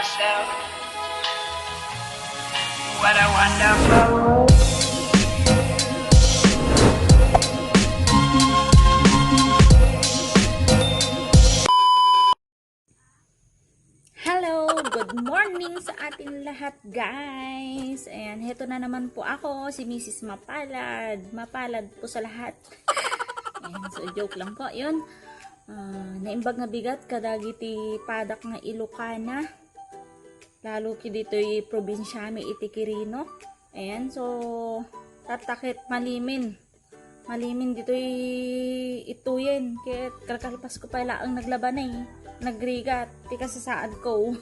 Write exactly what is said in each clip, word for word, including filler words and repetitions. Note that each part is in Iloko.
What a wonderful world. Hello, good morning sa ating lahat, guys. Ayan, heto na naman po ako, si Misis Mapalad. Mapalad po sa lahat. Ayan, so joke lang po, yun. Ah, naimbag nga bigat kadagiti padak nga Ilocana. Lalo ki ditoy probinsiami iti Quirino. Ayan, so tatta ket malimin. Malimin ditoy ituyen. Ket kalkalpasko pay laeng naglaba, nagrigat ti kasasaadko.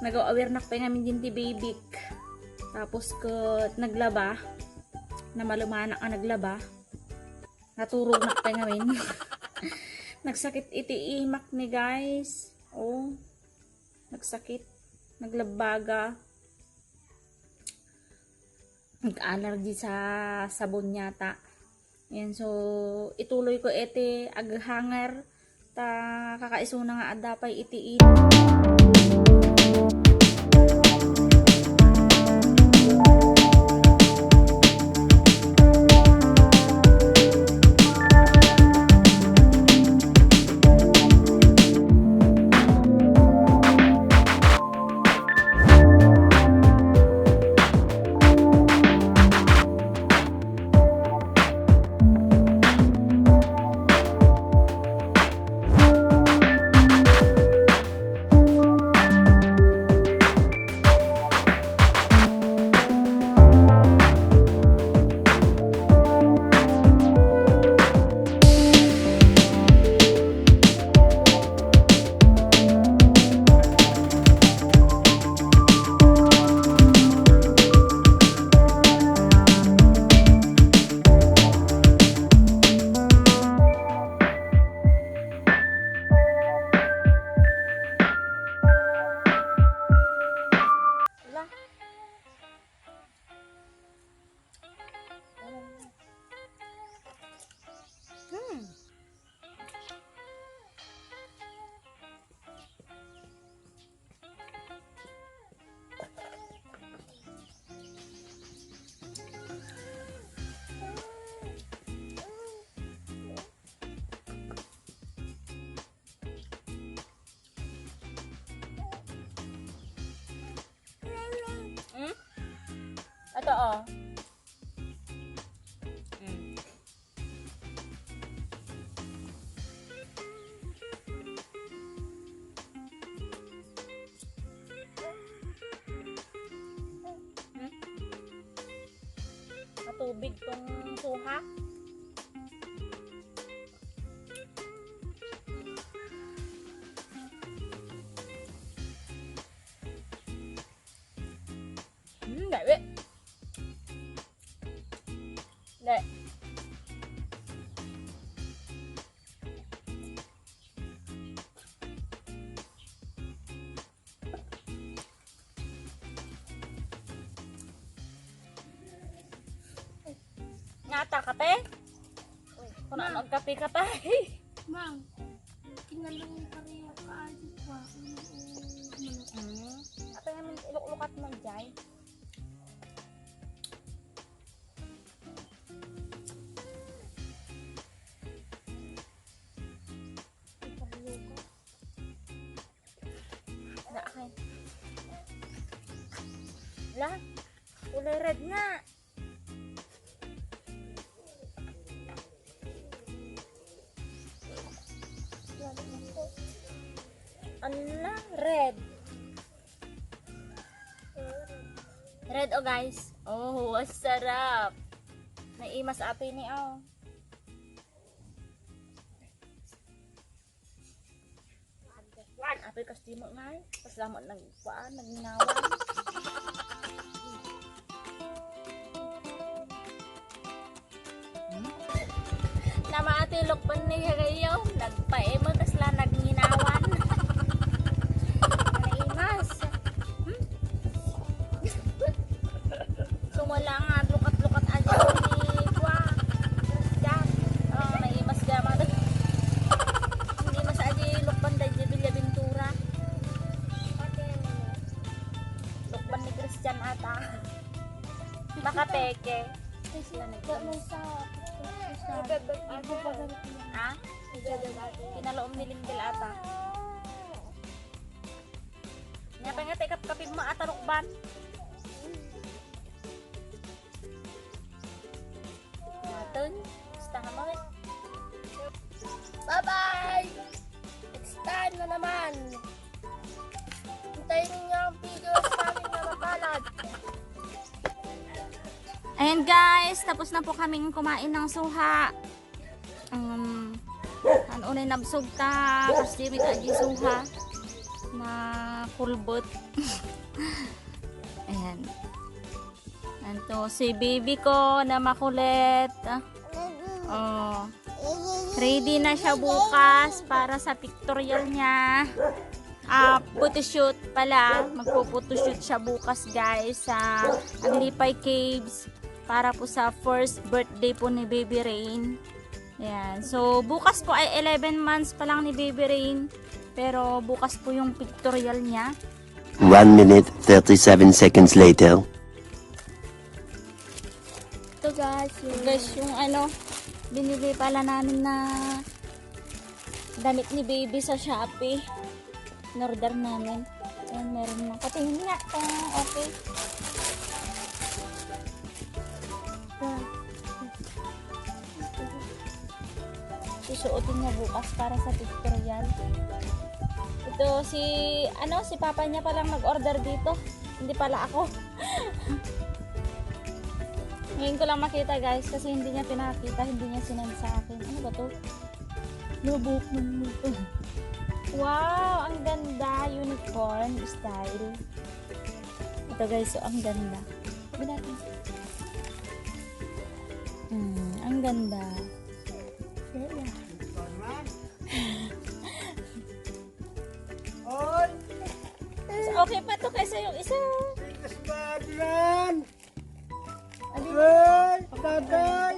Nagaw-awirnak pay ngamin din ti bibik. Tapos ket naglaba. Namalemanak a naglaba. Naturognak pay ngamin. Nagsakit iti imak ni, guys. Oh, nagsakit. Naglabbaga. Nag-allergy sa sabon yata. Ayan, so ituloy ko iti aghanger ta kakaisuna nga adda pay iti init. Hmm. Hmm? Ito, oh. Hmm. Hmm? Matubig tong suha. Hmm, gawi. Dai. Ngata kape? Uy, kuna Mang. Agkape ka tayo. Mang, kinalong pareho ka, ay, di ba? Ano, eh, ano? Hmm. Ato naman, iluklukat mo, Jai. Daan. Ala, kulay red nga. Ala, red. Red, oh, guys. Oh, ang sarap. Naimas ato ini, oh. Apoy kas di mo ngay. Kas lamang nagkuan, nagminawan. Hmm? Namaati lukban ni Hagayaw, nagpaimo, kasla nagminawan. Naimas. Hmm? Sumala nga, lukat-lukat aja ni Kwa. Diyan. Oh, naimas ka, mata. Hindi mas aja lukban da, Villa Ventura. Kapeke. Ha? Pinalaom ni Linggel ata. Nya pa nga, te, kapkapin mo, atarukban. Natun, basta nga mo. Bye-bye! Next time na naman! Hintayin niyo ang videos namin na mapalad. Ayan guys, tapos na po kaming kumain ng suha. Um, ano na nabsog ta, tapos di mit agi suha na kulbot. Ayan. Anto, si baby ko na makulit. Oh. Ready na siya bukas para sa pictorial niya. Ah, photoshoot pala. Magpo-photoshoot siya bukas, guys, sa Aglipay Caves para po sa first birthday po ni Baby Rain. Ayan. So, bukas po ay eleven months pa lang ni Baby Rain. Pero bukas po yung pictorial niya. One minute, thirty-seven seconds later. Ito guys, yung guys, yung ano, binili pala namin na damit ni baby sa Shopee. In-order namin. Ayan, meron na. Patingin nga kung okay. Ayan. Susuotin niya bukas para sa pictorial. Ito si, ano, si papa niya palang nag-order dito. Hindi pala ako. Ngayon ko lang makita, guys, kasi hindi niya pinakita, hindi niya sinend sa akin. Ano ba to? Lubok man mo to. Wow, ang ganda. Unicorn style. Ito, guys, so ang ganda. Sabi natin. Hmm, ang ganda. Bella. Oy! Mas okay pa to kaysa yung isa. Pintas ba yan? Ano? Ay, tatay!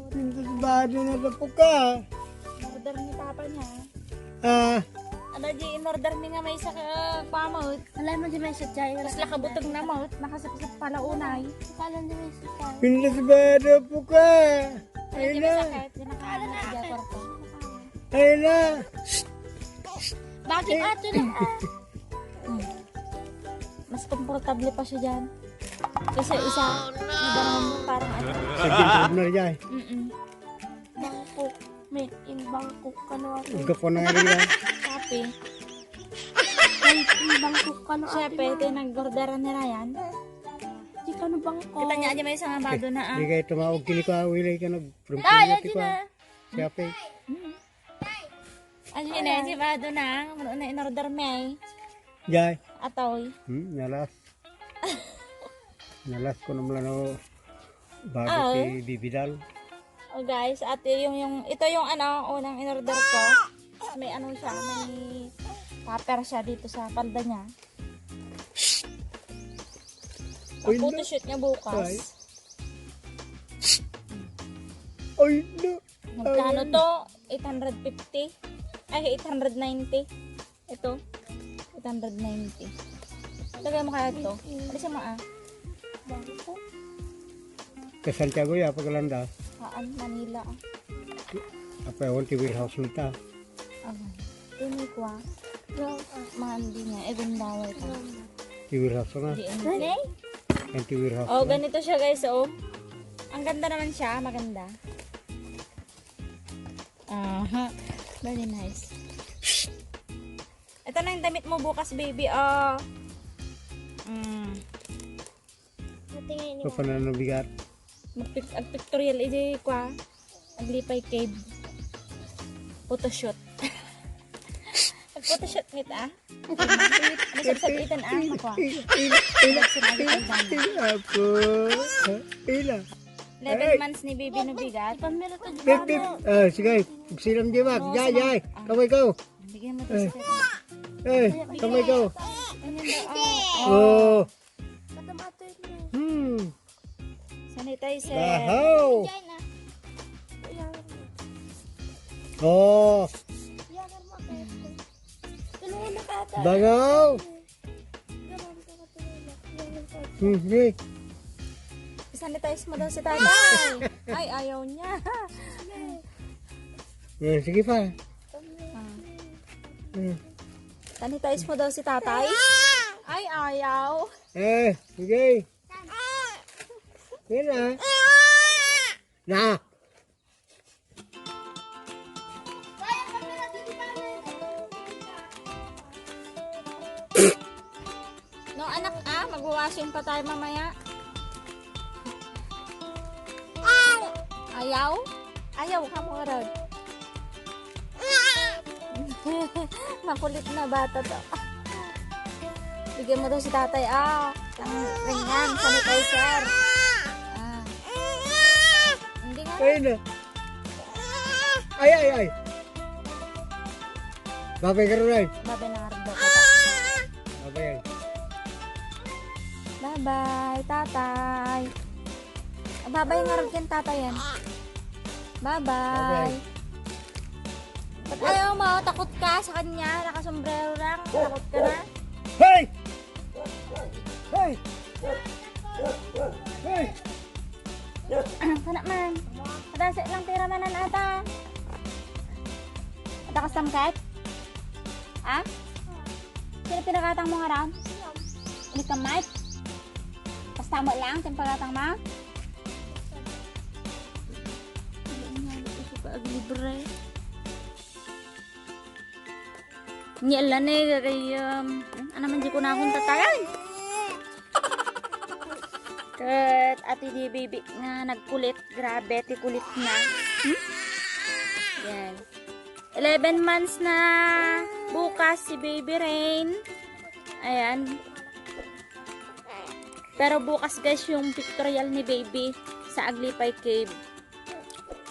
Pintas ba yan na po ka? Order ni papa niya. Ah. Ada di in-order mi nga maysa ka pamot. Alay mo di maysa dyan. Tapos nakabutog na mot, nakasapsap pala unay. Kalan di maysa dyan. Pintas ba yan na po ka? Ay, di na. Masakit. Di na kaya na, di ako. Ay na. Bakit ato na? Hmm. Mas komportable pa siya dyan. Kaysa isa, iba naman mo, parang ano. Sa gilid na rin, ay. Mm-mm. Bangkok. Made in Bangkok. Kano ato? Ikaw po na nga rin, ay. Kape. Made in Bangkok. Kano ato? Siyempre, na? Ito yung nag-orderan ni Ryan. Di kano Bangkok. Kita niya, aja may isang abado na, ah. Di kayo tumawag kini ko, ah, wilay ka nag-, from Kaya, Cavite di ko, ah. Na. Siya pa eh. Mm. Ay, yun eh, si Bado na. Ano na in-order may? Jay. Atoy. Hmm, nalas. Nalas ko naman ano, bago Ah, si Bibidal. Oh, guys, at yung, yung, ito yung ano, unang in-order ko. May ano siya, may tupper siya dito sa palda niya. Uy, no. Photoshoot niya bukas. Ay. Ay, no. Magkano to? Eight hundred fifty? Ay, eight hundred ninety. Ito, eight hundred ninety. Lagay mo kaya ito? Alisin mo, ah. Ka Santiago ya, paglanda. Haan, Manila, ah. Apa, ewan ti warehouse mo ta. Awan. Ini ko, ah. Mga hindi niya, eh, gundaway ka. Ti warehouse na. Di, hindi. Ang ti warehouse Oh, na. Ganito siya, guys, oh. Ang ganda naman siya, maganda. Aha. Very nice. Ito na yung damit mo bukas, baby, oh. Mm. Ito nga yun. Ito pa na nabigat. Magpic-, ag-pictorial, iji, kwa. Aglipay Cave. Photoshoot. Ag-photoshoot, ngit, ah. Ano sa sabitan, ah, makwa? Ila, ila, ila, ila, apo. Ila. Eleven months ni baby no bigat. Pip, pip. Ah, sige. Pagsilam di ba? Jay, jay. Kamay ko. Bigyan mo to sa Eh, kamay ko. Ganyan daw, ah. Oh. Hmm. Sanitizer. Bahaw. Oh. Tulungan na ka ata. Bangaw. Ganun ka katulungan. Ganun ka. Hmm, sige. Sanitize mo daw si tatay. Ay, ayaw niya. Hmm, sige pa. Ah. Hmm. Sanitize mo daw si tatay. Ay, ayaw. Eh, sige. Yan na. Na. No, anak, ah, magwawashing pa tayo mamaya. Ayaw? Ayaw ka mo ron. Makulit na bata to. Bigyan mo daw si tatay, ah. Ang ringan, sanitizer. Ah. Hindi nga. Ayun na. Ay, ay, ay. Babay ka rin, ay. Babay na nga rin daw, tatay. Babay, ay. Bye-bye, tatay. Bye-bye nga rin, tatay, yan. Bye-bye. Bye-bye. Ba't ayaw mo? Takot ka sa kanya? Nakasombrero lang. Takot ka na? Hey! Hey! Hey! Ano ka naman? Padasi lang tira manan ata. Ada ka samkat? Ha? Sino pinagatang mo nga ron? Ini ka, Mike? Basta mo lang, timpagatang mo? Hindi nga, gusto ka aglibre. Ni ala ne, kay, um, ano man di ko na akong tatayan? Ket ati di baby nga nagkulit, grabe ti kulit na. Hmm? Yan. Eleven months na bukas si Baby Rain. Ayan. Pero bukas guys yung pictorial ni baby sa Aglipay Cave.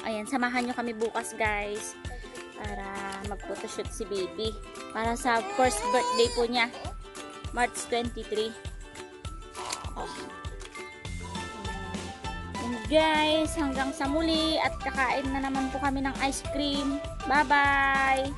Ayan, samahan nyo kami bukas guys para mag-photoshoot si baby para sa first birthday po niya, March twenty-three. And guys, hanggang sa muli at kakain na naman po kami ng ice cream. Bye-bye!